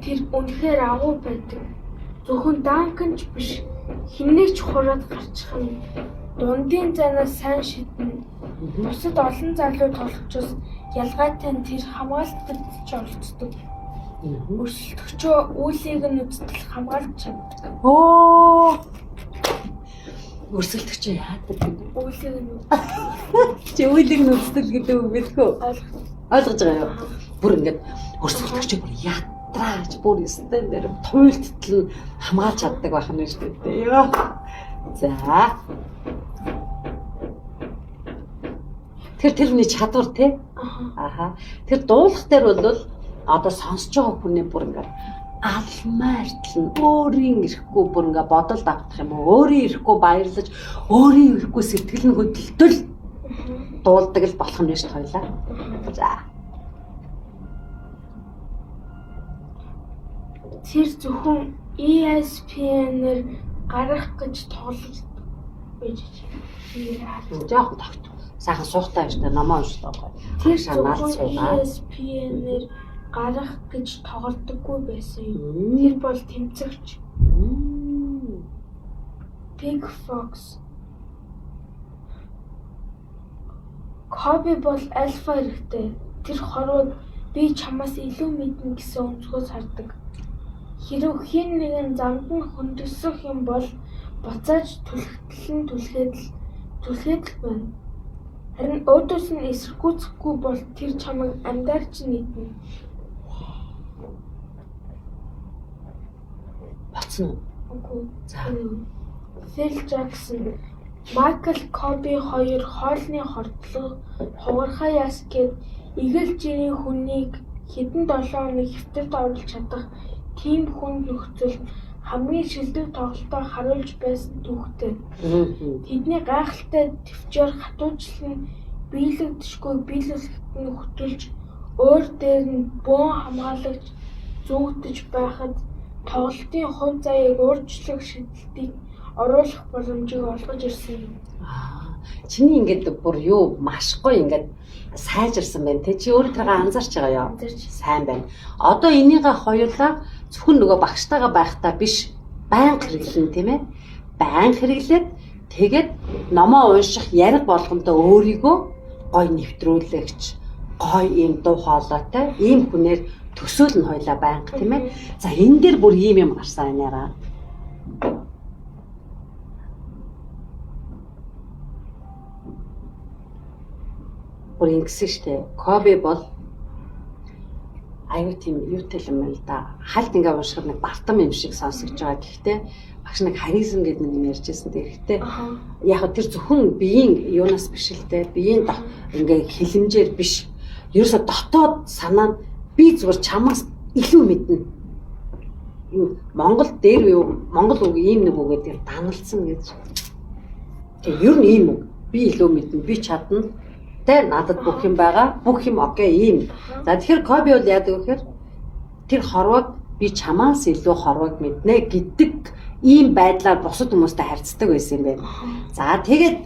Тэр үнэхээр агуу байдаг. Зөвхөн Данкан ч биш, хэнийг ч хураад гарчихна. Дундын зайнаас сайн шиднэ. Бусад олон залуу тоглогчоос ялгаатай нь тэр хамгаалалтад ч оролцдог. Өрсөлдөгчөө үүлийг нь үздэл хамгаалж чаддаг. Оо. Өрсөлдөгчөө яадаг гэдэг. Үүлийг нь Чи үүлийг нь үздэл гэдэг үг мэдхүү? ойлгох. Ойлгож байгаа юу? Бүр ингээд өрсөлдөгчөө бүр ятрааж бүр өстэй нэр туйлттал нь хамгаалж чаддаг байх нь шүү дээ. Йоо. За. Тэр тэрний чадвар те. Аха. Тэр дуулах дээр бол одоо сонсож байгаа хүний бүр ингээд алмаартал нь өөрийн ирэхгүй бүр ингээд бодолд автах юм уу? Өөрийн ирэхгүй баярлаж, өөрийн ирэхгүй сэтгэл нь хөдөлтөл дуулдаг л болох юм шүү дээ хоёлаа. За. Тэр зөвхөн ESPN-ээр гарах гэж тоглож байж. Жохон тогт. Сайхан суухтай байж та номоо уншлаа гоё. Тэр Шанаал зөвхөн суугаад. ESPN-ээр гарах гэж тоглодоггүй байсан юм. Тэр бол тэмцэгч Big Fox. Коби бол альфа эрэгтэй. Тэр хорвоод би чамаас илүү мэднэ гэсэн өнцгөөс хардаг. Хэрэв хэн нэгэн замд нь хөндөсөх юм бол буцааж түлхтэл нь түлхээд л байна. Харин өөдөөс нь эсэргүүцэхгүй бол тэр чамайг амьдаар чинь идэнэ. Болцсон уу? Үгүй. За. Фил Жаксон, Майкл Коби хоёр хоолны хордлого, хугархай яс гээд эгэл жирийн хүнийг хэдэн долоо хоног хэвтэрт оруулж чадах тийм хүнд нөхцөл хамгийн шилдэг тоглолтоо харуулж байсан түүхтэй. Тэдний гайхалтай төвчээр хатуучлал нь биелэгдэшгүй биелүүлэхэд нь хөтөлж, өөр дээр нь бөөн хамгаалагч зүүгдэж байхад тоглолтын хувь заяаг өөрчлөх шидэлтийг оруулах боломжийг олгож ирсэн юм. Аа, чиний ингээд бүр юу маш гоё ингээд сайжирсан байна те. Чи өөрөө тэрийг анзаарч байгаа юу? Анзаарч. Сайн байна. Одоо энийгээ хоёулаа зөвхөн нөгөө багштайгаа байхдаа биш, байнга хэрэглэн тийм ээ. Байнга хэрэглээд тэгээд номоо унших яриг болгондоо өөрийгөө гоё нэвтрүүлэгч, гоё ийм дуу хоолойтой ийм хүнээр төсөөлнө хоёлаа байнга тийм ээ. За энэ дээр бүр ийм юм гарсан юм яараа. Бүр ингэсэн штэ. Коби бол аюу тийм юутай юм байна л да. Хальт ингээ уншихад нэг бартам юм шиг сонсогдож байгаа. Гэхдээ багш нэг харизм гэдэг нэг юм ярьжсэн. Тэгэхдээ яг хөө тэр зөвхөн биеийн юунаас биш л дээ. Биеийн ингээ хилэмжээр биш. Ерөөсө дотоод санаа нь би зүгээр чамаас илүү мэднэ. Монгол дээр юу Монгол үг ийм нэг үгээд тэр даналцсан гэж. Тэг ер нь ийм үг. Би илүү мэднэ, би чадна. Тэ надад бүх юм байгаа, бүх юм окей ийм. За тэгэхээр Коби бол яадаг вэ гэхээр тэр хорвоод би чамаас илүү хорвоог мэднэ гэдэг ийм байдлаар бусад хүмүүстэй харьцдаг байсан юм байна. За тэгээд